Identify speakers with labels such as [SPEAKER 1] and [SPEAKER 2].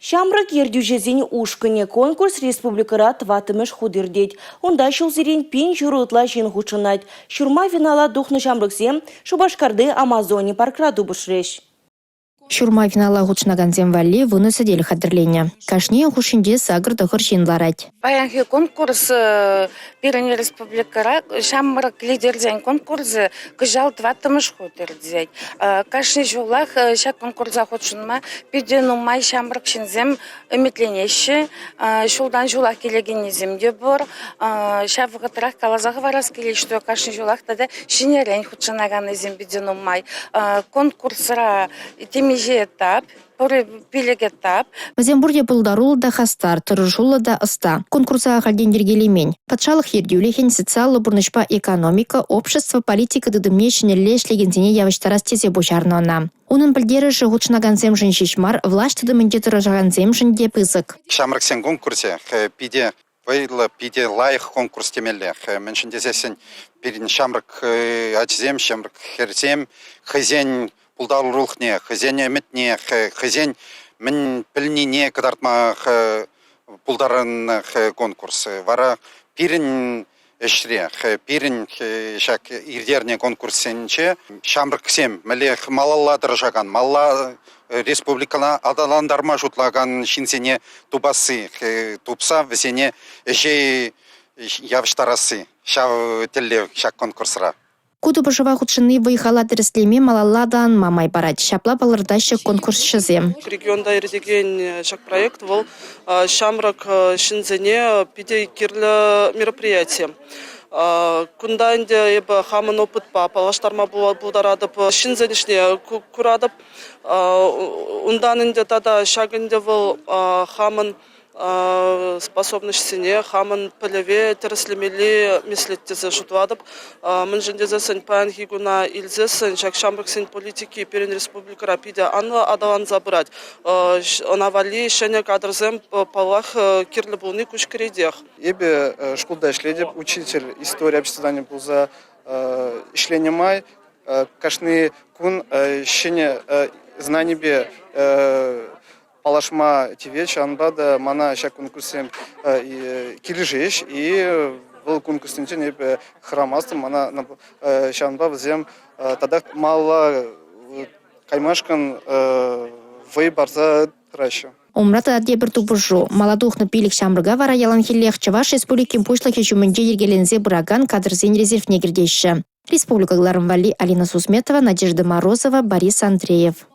[SPEAKER 1] Ҫамрӑк ертӳҫӗсен ушкӑнӗ конкурс республикӑра тӑваттӑмӗш хут иртет. Унта ҫулсерен 1500 ытла ҫын хутшӑнать. Ҫурма финала тухнӑ ҫамрӑксем Шупашкарти «Амазони» паркра тупӑшрӗҫ.
[SPEAKER 2] Ҫурма финала хутшӑнакансем валли 10 сӗтел хатӗрленӗ. Кашнийӗн хушшинче 8-9 ҫын ларать.
[SPEAKER 3] Паянхи конкурс пирӗн республикӑра ҫамрӑк лидерсен конкурсӗ кӑҫал тӑваттӑмӗш хут иртет. Кашни ҫулах ҫак конкурса хутшӑнма питӗ нумай ҫамрӑк ҫынсем ӗмӗтленеҫҫӗ. Ҫултан ҫулах килекеннисем те пур. Ҫав вӑхӑтрах каласа хӑварас килет, что кашни ҫулах тата ҫӗнӗрен хутшӑнаканнисем питӗ нумай. Конкурсра темиҫе этап, пурӗ 5 этап.
[SPEAKER 2] Вӗсем пурте пултаруллӑ та хастар, тӑрӑшуллӑ та ӑста. Конкурса ахальтен йӗркелемен. Патшалӑх ертӳлӗхӗн социаллӑ пурнӑҫпа экономика, общество, политика тытӑмне ҫӗнӗлле ӗҫлекенсене явӑҫтарас тесе пуҫарнӑ ӑна. Унӑн пӗлтерӗшӗ хутшӑнакансемшӗн ҫеҫ мар, влаҫ тытӑмӗнче тӑрӑшакансемшӗн те пысӑк.
[SPEAKER 4] Ҫамрӑксен конкурсӗ питӗ вӑйлӑ, питӗ лайӑх конкурс темелле. Мӗншӗн тесессӗн пирӗн ҫамрӑк ачасем, ҫамрӑк хӗрсем хӑйсен пултарулӑхне, хӑйсен ӗмӗтне, хӑйсен мӗн пӗлнине кӑтартма пултарнӑ конкурс. Вара пирӗн ӗҫре пирӗн ҫак ирттернӗ конкурссенче ҫамрӑксем мӗнле малалла тӑрӑшакан, малалла республикӑна аталантарма шутлакан ҫынсене тупасси, тупса вӗсене ӗҫе явӑҫтарасси ҫав тӗллев ҫак конкурсра.
[SPEAKER 2] Ку тупӑшӑва хутшӑнни вӑй-хала тӗрӗслеме, малалла аталанма май парать. Ҫапла палӑртаҫҫӗ конкурсҫӑсем.
[SPEAKER 5] Регионта иртекен ҫак проект вӑл ҫамрӑк ҫынсене питӗ кирлӗ мероприяти. Кунта ӗнтӗ эпӗ хамӑн опытпа паллаштарма пултаратӑп, ҫынсен ӗҫне куратӑп. Унтан ӗнтӗ тата ҫак ӗнтӗ вӑл хамӑн способноҫсене, хамӑн пӗлӗве тӗрӗслемелли меслет тесе шутлатӑп. Мӗншӗн тесессӗн паянхи куна илсессӗн ҫак ҫамрӑксен политики пирӗн республикӑра питӗ анлӑ аталанса пырать. Ӑна валли ҫӗнӗ кадрсем, паллах, кирлӗ пулни куҫкӗретех.
[SPEAKER 6] Эпӗ шкулта ӗҫлетӗп, учитель истори обществознания пулса ӗҫленӗ май кашни кун ҫӗнӗ знанипе паллашма тивет. Ҫавӑнпа та мана ҫак конкурссем килӗшеҫ и вӑл конкурссенчен эпӗ хӑрамастӑм. Мана ҫавӑнпа вӗсем татах малалла каймашкӑн вӑй парса тӑраҫҫӗ.
[SPEAKER 2] Умра тата тепӗр тупӑшу. Мала тухнӑ пилӗк ҫамрӑка вара яланхиллех Чӑваш Республикин Пуҫлӑхӗ ҫумӗнче йӗркеленсе пыракан кадрсен резервне кӗртеҫҫӗ. Республика кӑларӑм валли Алина Сусметова, Надежда Морозова, Борис Андреев.